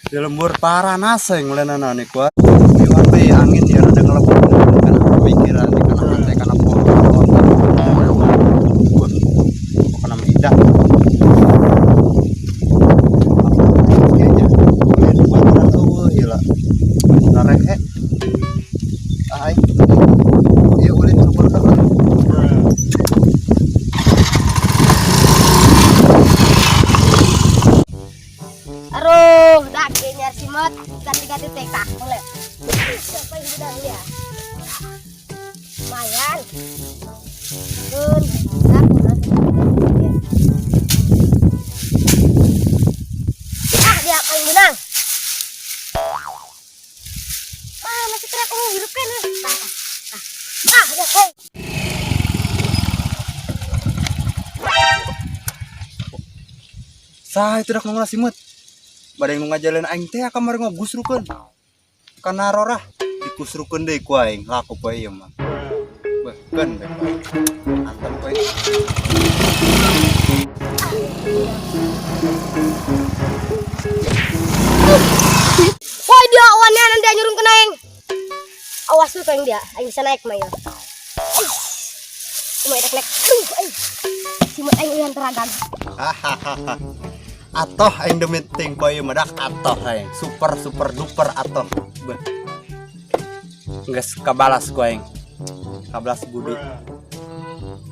Di lembur paranas aing ulenana nih kuat. Iwan angin ya rada ngelebur kana pemikiran kana hate kana pohon. Wah, pokokna mah indah. Kayaknya ulin baturan eueuh ieu lah. Narehe. Ah, aing. Ieu ulin super lah. Aduh, dah nyar simat, ganti-ganti teh tah boleh. Siapa yang udah ya? Lumayan. Kun, aku nanti. Ah, dia paling benang. Ah, masih teriak kamu hidup kan? Ah, ah, dia hey. Sah itu dak nongol simut. Badai nu ngajalan aing teh kamari ngagusrukeun. Kana rorah dikusrukeun deui ku aing, laku poe ieu mah. Beuh, keun bae. Antem poe. Woi dia awannya nanti nyurung ke aing. Awas tuh aing dia, aing bisa naik mah ya. Cuma naik naik. Aduh, aing. Simut aing uyan teragan. Hahaha. Atoh aing demi ting poe ieu mah dak atoh aing. Super super duper atoh. Beuh. Geus kabalas ku aing. Kabalas budi.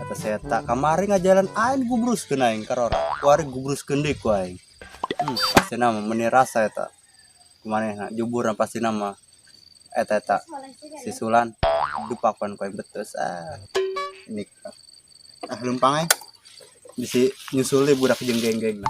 Kata saya tak kamari ngajalan aing gubruskeun aing ka rora. Kuari gubruskeun deui ku aing. Pasti nama meni rasa eta. Kumanehna juburna pasti nama eta eta sisulan dupakan ku aing betus ah. Ini ah lempang aing. Bisi nyusul deui budak jeung geng-geng.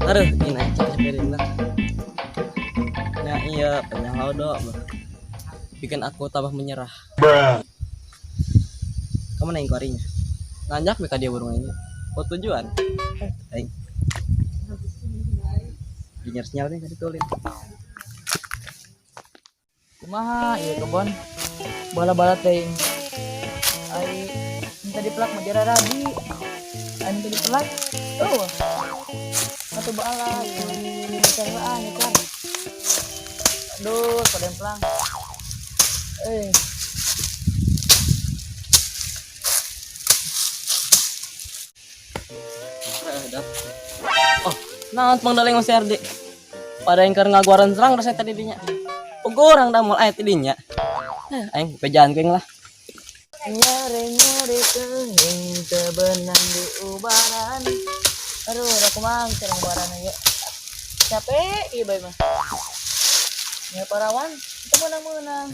Aduh, ini capek-capek lah. Ya iya, penyalau dok. Bikin aku tambah menyerah. Kamu naik kuarinya. Nanjak beka dia burung ini. Oh tujuan. Aing. Dinyar sinyal nih tadi tulin. Kumaha ieu kebon? Bala-bala teh. Ai minta dipelak mah jara radi. Ai minta dipelak. Oh. Atuh bala. Nyecar lah nyecar. Aduh, pada pelang. Dah. Oh, nah pangdaling masih RD. Pada yang keur ngaguaran serang rasanya tadi dinya. Ugurang dah moal aya ti dinya. Aing pejahan kuing lah. Nyere-nyere kenging tebenang di ubaran. Aduh, udah kumaha cara ubaran ieu. Capek ieu bae mah. Nya parawan, itu menang-menang.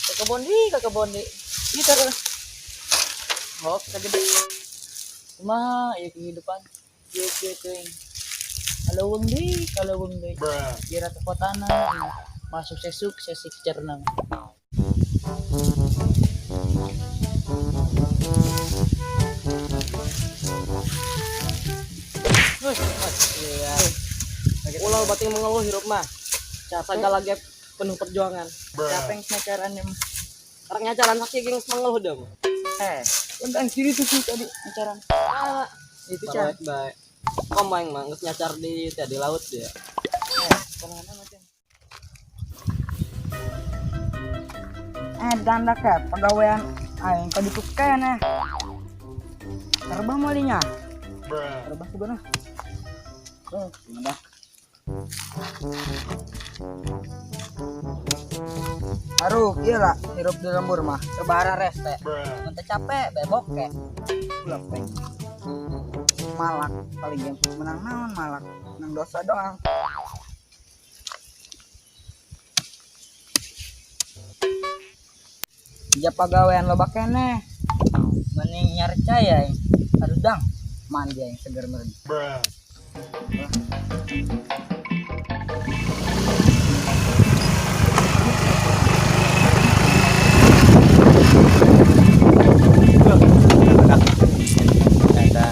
Ke kebon di, ke kebon di. Ieu taruh. Oh, gede. Kumaha ieu kehidupan? Ieu kieu teuing. Kaleuweung deui, kaleuweung deui. Ieu ratu kotana, masuk sesuk sesik cerna. Iya. Ulah bating mengeluh hirup mah. Segala gap penuh perjuangan. Capek nyacaran mah. Karena nyacaran sakit geng mengeluh dong. Entang kiri tuh sih tadi nyacaran. Ah, Itu car. baik baik. Kamu yang mah geus nyacar di teh di laut dia. Kemana macam? Ganda ke pegawaian aing ka ditu keneh. Terbang malinya. Terbang juga nah. Oh, gimana? Aduh, iya lah, hirup di lembur mah. Sebara reste. Mun teu capek, bebok ke. Ulah peng. Malak paling game menang naon malak, menang dosa doang. Ja pagawean loba keneh. Mending nyarca ya, aduh dang. Mandi aing seger meureun. Eta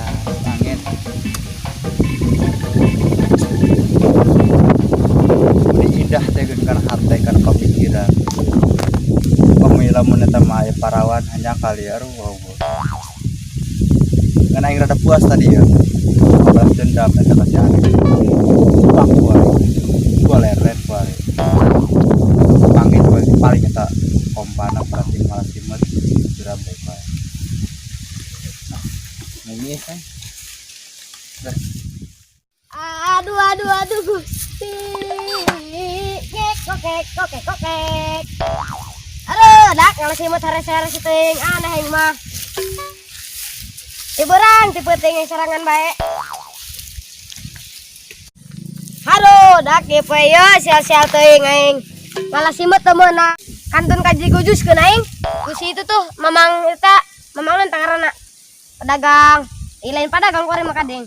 angin. Ini indah teh geun kana hate, kana pamikiran. Pami lamun eta mah aya parawan hanya kali, aduh Allah. Ngan aing rada puas tadi ya. Balas dendam eta ka si Arif. Pak gua. Gua leret gua. Panggil gua paling eta kompana berarti malah simet geura bae bae. Nah, ini kan. Aduh, aduh, aduh, Gusti. Ngek, kokek, kokek, kokek. Aduh, dak ngalah simut hare-hare teuing aneh aing mah. Ti beurang ti peuting yang serangan bae. Aduh, dak ieu poe ieu sial-sial teuing aing. Ngalah simut teu meunang. Kantun ka jigujuskeun aing. Ku si itu tuh, mamang eta, mamang naon ngaranna? Pedagang. Ih, lain pedagang kuari mah kadeng.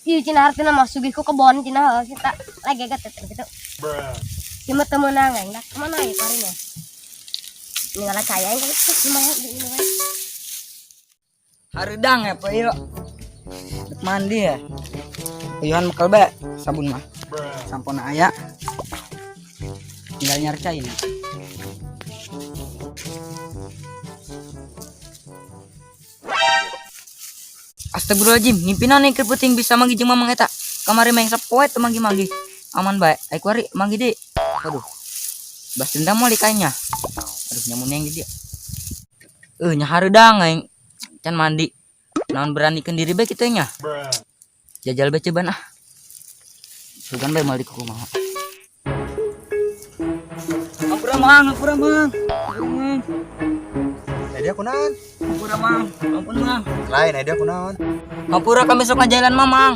Ih, cenah hartina mah sugih ku kebon cenah heuh kita lagi get gitu. Simut teu meunang aing, dak kemana ya kuarinya? Ini ngalah cai aing kali tuh lumayan di ini wae. Hareudang ya, Pak, yuk. Dek mandi ya. Uyuhan mekel bae sabun mah. Sampona aya. Tinggal nyari cai nih. Astagfirullahaladzim, ngimpinan nih keur bisa manggih jeung mamang eta. Kamari mah yang sapoe teu manggih-manggih. Aman bae, ai kuari manggih deui. Aduh. Bas dendam moal kayaknya. Aduh, nyamun yang di dia. Nya hareudang aing. Can mandi. Naon beranikeun diri bae kitu nya. Jajal bae ceuban ah. Sugan bae moal dikukumaha. Ampura mang, ampura mang. Ampura mang. Eh, dia kunaon? Ampura mang, ampun mang. Lain, eh dia kunaon? Ampura kami sok ngajalan mamang.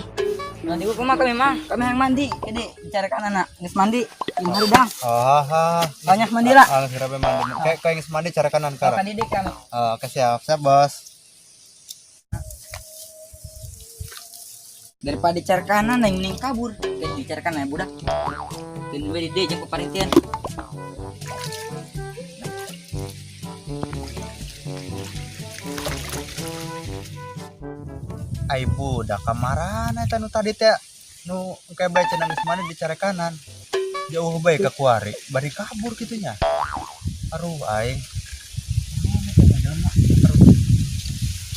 Nanti gua kumaha kami mang, kami yang mandi. Jadi bicarakan anak, geus mandi, ini hareudang. Oh, ha. Banyak mandi lah. Ah, kira mandi. Kayak kayak geus mandi cara kanan kara. Makan didik kami. Oh, oke, siap, siap, Bos. Daripada dicari kanan, yang mending kabur. Kayak dicari kanan ya budak. Dan gue di jeung paparintian. Ai budak kamarana eta nu tadi teh nu kayak bae cenah geus mandi dicari kanan. Jauh bae ka kuari, bari kabur kitu nya. Aduh aing. Aduh.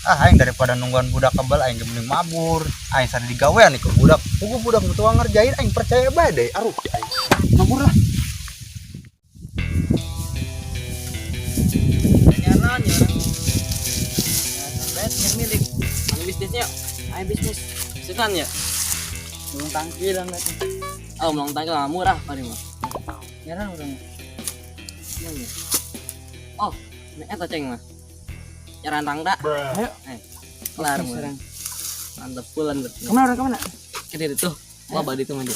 Ah aing daripada nungguan budak kebal aing ge mending mabur. Aing sada digawean nih ke budak. Puguh budak nu tukang ngerjain aing percaya bae deh. Aduh aing. Mabur lah. Nyaran ya orang. Bet milik. Anu bisnisnya, Ayo bisnis. bisnisan ya. Belum tangkil lah enggak tuh. Oh, melong tangkil lah murah paling mah. Nyaran urang. Iya. Oh, ini eta ceng mah. Nyaran rangda. Ayo. Kelar Bisnis mah. urang. Mantep pulan berarti. Kemana orang kemana? Ke ditu tuh. Wah, badi tuh mandi.